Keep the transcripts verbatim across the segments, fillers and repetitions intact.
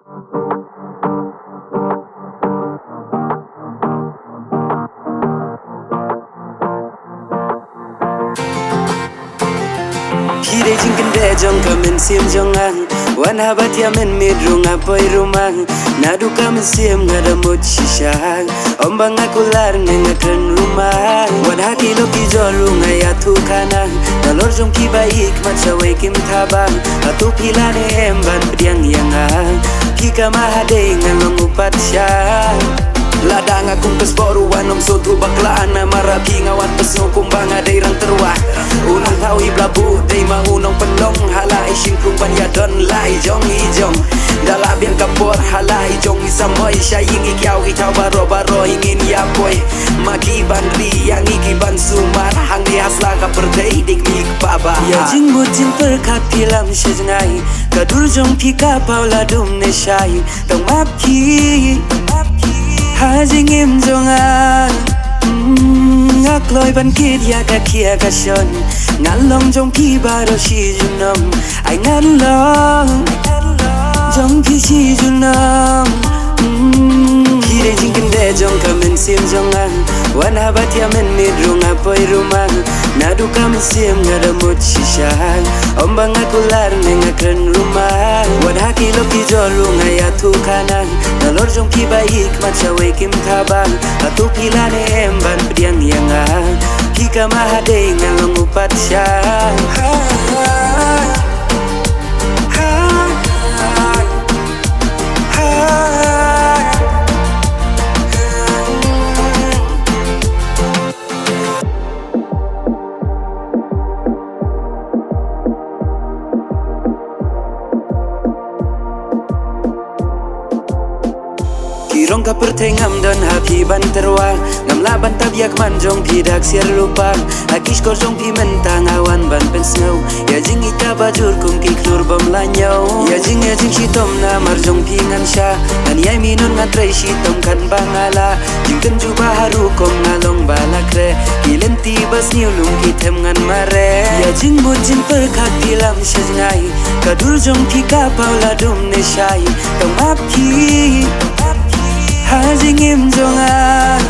Ki dei jingkyndit jong ka mynsiem jong nga. Wan haba thiah mynmiet ruh nga poi rumah. Naduh ka mynsiem nga da mut shisha. Ym ba nga kular ne nga kren rumah. Wat ha ki lok ki jor ruh nga ïathuh khana. Nalor jong ki ba ïeit mat shawei kim thaba. Hato phi la ne em ban pdiang ïa nga. Phi kama hadei nga long u patsha. Lada nga kum ka sport u wan ym sngewthuh bakla namar ha phi nga wan pynsngew kumba nga dei rang tyrwa. U nongthaw i bla buh dei ma u nongpynlong ha la i shim klung ban ïadon la i jong i jong. Da la biang ka por ha la i jong i samoi sha ïing i kiaw i thaw baroh baroh i ngin ïa poi. Ma ki ban ri ïa ngi ki ban sumar hangne ha sla ka pyrthei dik mik pa ba. Ïa jingmut jingpyrkhat phi lam sha jngai. Ka dur jong phi ka paw la dum ne shai. Tang map ki ha jingim jong nga. Mm, nga kloi ban kit ïa ka khia ka shon. Nga long jong phi baroh shi junom. Ai ngan long jong phi shi junom. Mm, phi dei jingkyndit jong ka mynsiem jong nga. Wan haba thiah mynmiet ruh nga poi rumah. Naduh ka mynsiem nga da mut shisha. Ym ba nga kular ne nga kren rumah. Wat ha ki lok ki jor ruh nga ïathuh khana. Nalor jong phi ba ïeit mat shawei kim thaba. Hato phi la ne em ban pdiang ïa nga. Phi kama hadei nga long u patsha. Ki rong ka pyrthei ngam don ha phi ban tyrwa. Ngam lah ban tap ïa ka man jong phi da ksiar rupa. Ha ki shkor jong phi mynta nga wan ban pynsngew. Ïa jingïeit kaba jur kum ki khlur bym la ñiew. Ïa jing ïa jingshitom namar jong phi ngan shah. Ngan ïai minot ngan trei shitom khnang ba nga lah. Jingkynjuh ba harum kum nga long ba la khreh. Ki lynti ba sniew lum ki them ngan mareh. Ïa jingmut jingpyrkhat phi lam sha jngai. Ka dur jong phi ka paw la dum ne shai. Tang map ki ha jingim jong nga.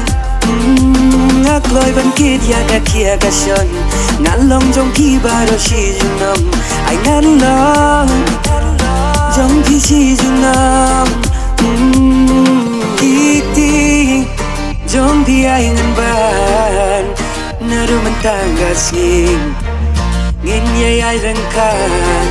Mm, nga kloi ban kit ïa ka khia ka shon. Nga long jong phi baroh shi junom. Ai ngan long jong phi shi junom. Mm, kti jong phi ai ngan ban. Naduh mynta ka sngi ngin ïai ai ryngkat.